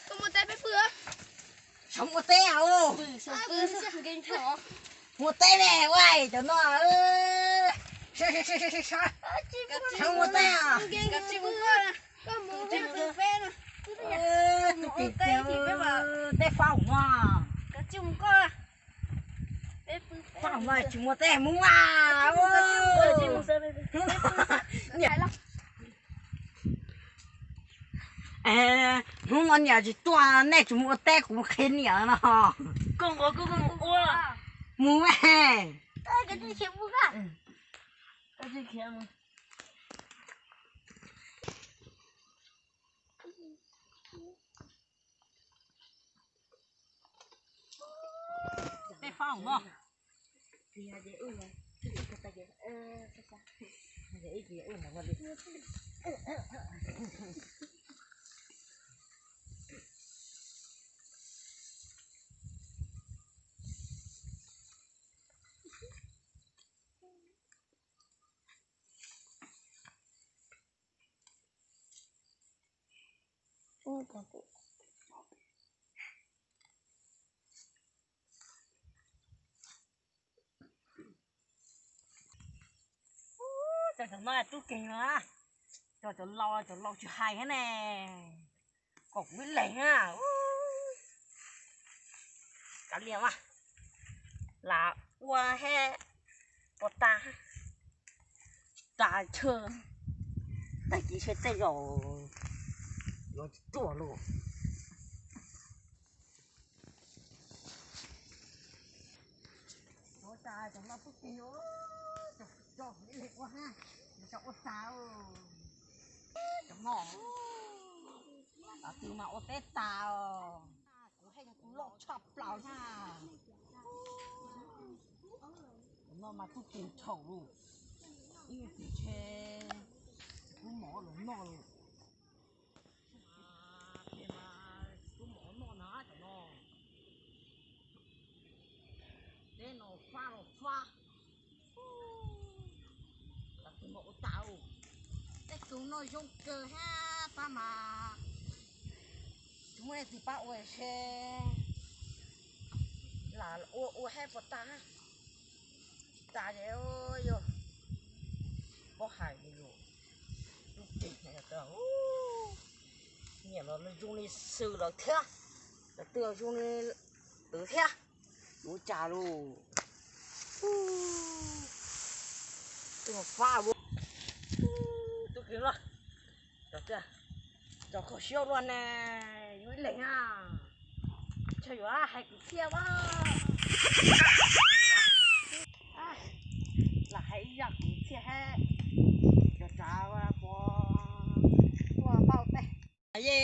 Koj muaj teb peb pw. Sawv muaj teb os. Muaj teb ne, ua cov no. Sawv muaj teb os. Tus tim tiag, teb fab no. Fab no tsis muaj teb mus a. Hnub no niam tsis tuaj, nej tsis mus ua teb kuv qhia niam no. Mus me. Teb fab no. Cov no tub keeg no, cov laus, cov laus tsis hais thiab ne. Kom kuv ib leeg na. Kav liam mas, lam ua thiab puas tas, tas chaw, tag kis seb tej zaum yuav tsis tuaj lauj. Ua cas cov no tub keeg, cov ib leeg ua hab, cov ua tas, cov no, thaum twg mas ua teb tas os. Kuv haj yog tus loj tshaj plaws na. Cov no mas tub keeg thaum lawm, ib tug ntshe kub mov los noj lawm. Ces mas kub mov noj na cov no. Teb no fab los fab. Thaum twg mas ua tas. Tej tus no zoo kawg hab, pab mas tsis muaj leej twg pab ua, lam ua ua hab puas tas. Tsis tas ces yog paub hais li lus, lub teg, nyiam los zoo li xws lawm thiab, lawv twb zoo li lawv thiab, yuav cas lauj. Twb fab, tub keeg los, cov kho siab luaj ne, yus ib leeg na, ntshe yuav hais kwv txhiaj a. Lam hais ib zaj kwv txhiaj hab, cov tsav puas tuaj pab ua teb. Ye,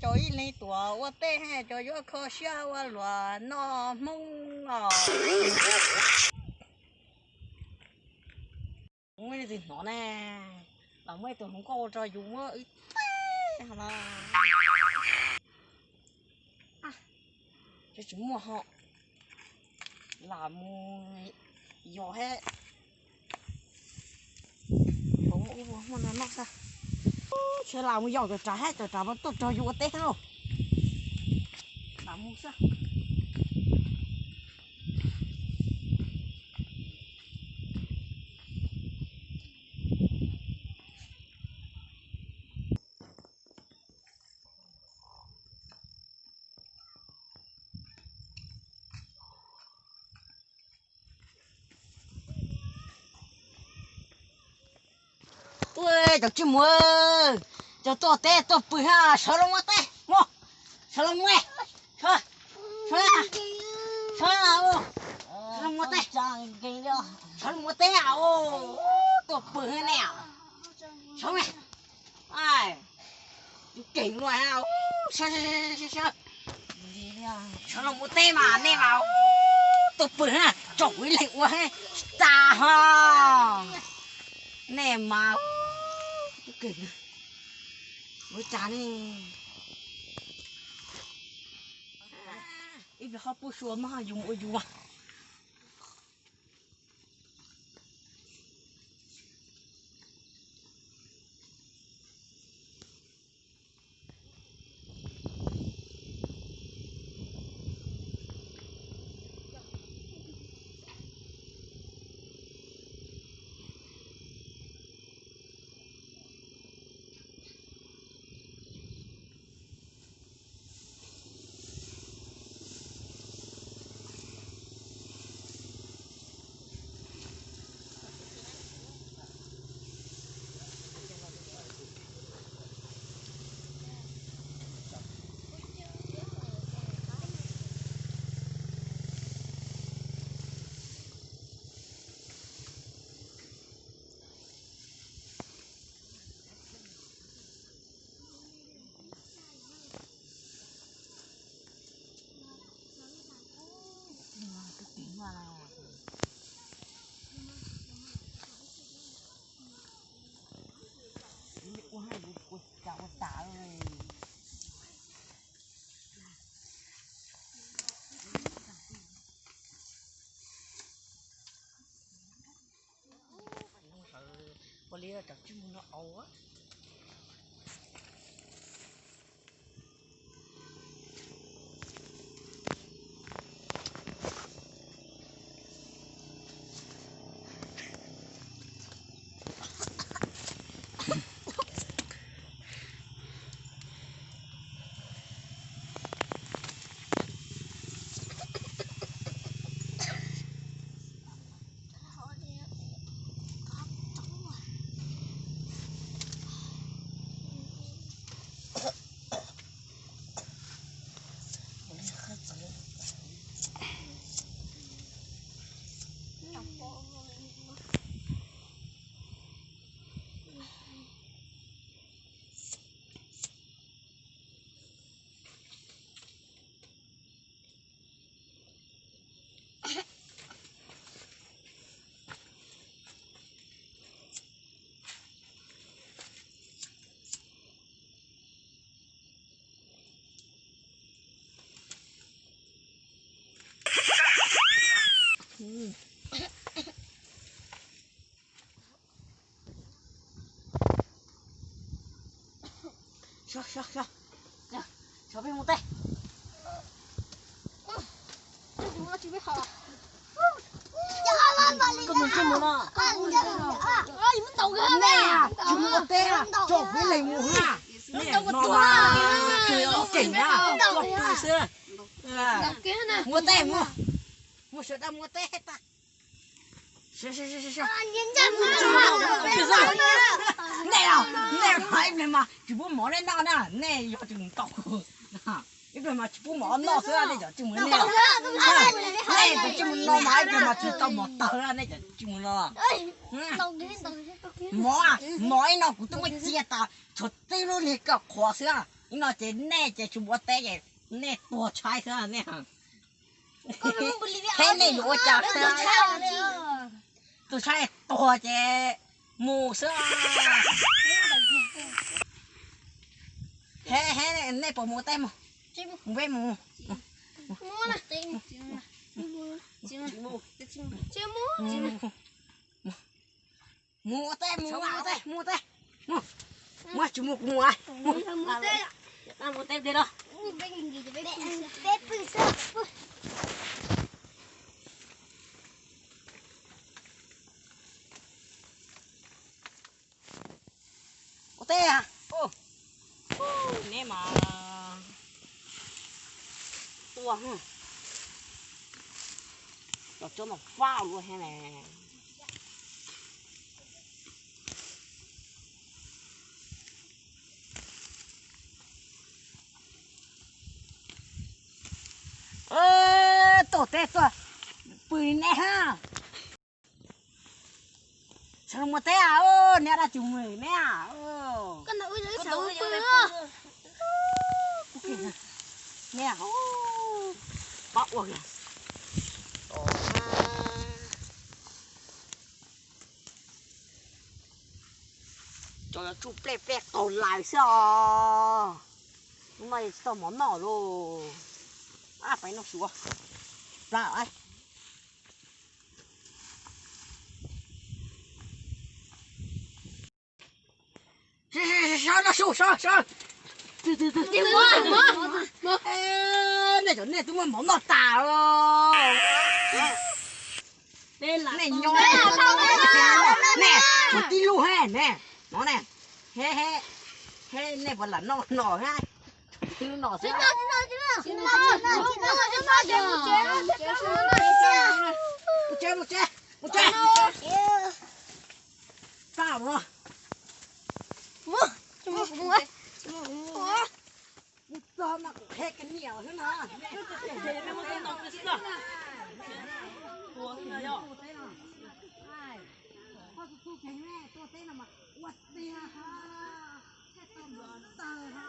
cov ib leeg tuaj ua teb, cov yuav kho siab ua luam noj Hmoob os. Muaj leej twg hnov ne, los muaj ib tug hluas nkauj ua rau yus muab wb teb no. Tsis muaj ho, lam mus yos hab. Muaj no noj xwb. Tsis lam mus yos cov tsav hab, cov tsav mas tuaj rau yus ua teb hab lauj. Lam mus xwb. Ua cov tsis muaj, cov tuaj teb tuaj pw hab, sawv los muab teb muab, sawv los muab, sawv, sawv, sawv los muab teb, sawv los muab teb os, tuaj pw ne, sawv, tus keeg luaj, sawv, sawv los muab teb mas nej mas tuaj pw na, tso kuv ib leeg ua tsis tas ho, nej mas tus keeg, ua cas ne, ib pliag ho pub sua mas yus mus ua yus mas. Li cov tsij mus no aus. Xyov peb mus teb. Koj mus tsis mus no. Nej tsis mus teb, tso peb leeg mus na. Nej no mas tsis ua keem na, tso pw xwb. Mus teb mus, mus sawv daws mus teb tag. Nej, nej ib pliag mas tsis pub mov nej noj na, nej yog tsis mus tau. Ib pliag mas tsis pub mov noj xwb, nej cov tsij mus nej. Nej cov tsij mus no mas ib pliag mas tsis tau mov tawg na, nej cov tsij mus no. Mov, mov ib no kuv twb muab cia tas tshuav tib lub lig koj qhuav xwb, ib no ces nej ces tsis mus ua teb ces nej tuag tshaib xwb nej. Thiab nej yuav ua cas xwb? Tus tshaib tuag ces mus xwb. He, he, nej puas mus ua teb mus? Mus peb mus. Mus ua teb, mus ua teb, mus ua teb. Mus, tsis mus kuv mus. Mus teb, mus teb no. Ua teb a. Neb mas tua, los tsob no fab luaj thiab ne. Tuaj teb tuaj pw neb ha. Sawv los mus teb a, neb dab tsi mus neb a. Neb pab ua kiag. Cov yuav tsuj plej plej qaug lawm xwb os. Hnub no tsis tau mov noj lauj. Ab, pais noj suav plab. Sawv no su, sawv, sawv. Nej cov nej twb muaj mov noj tas os. Nej nyob, nej tsuas tib lub he ne, mov ne. He, he, he, nej puas lam noj no na? Tib lub no xwb. Mus tsev, mus tsev, mus tsev. Tau no. Mus txog no kuv qhia koj niam xwb no. Ua teb no, ua teb no. Koj tus tub kheev ne, tua teb no mas ua tiag ha, thiaj tau mov tawg ha.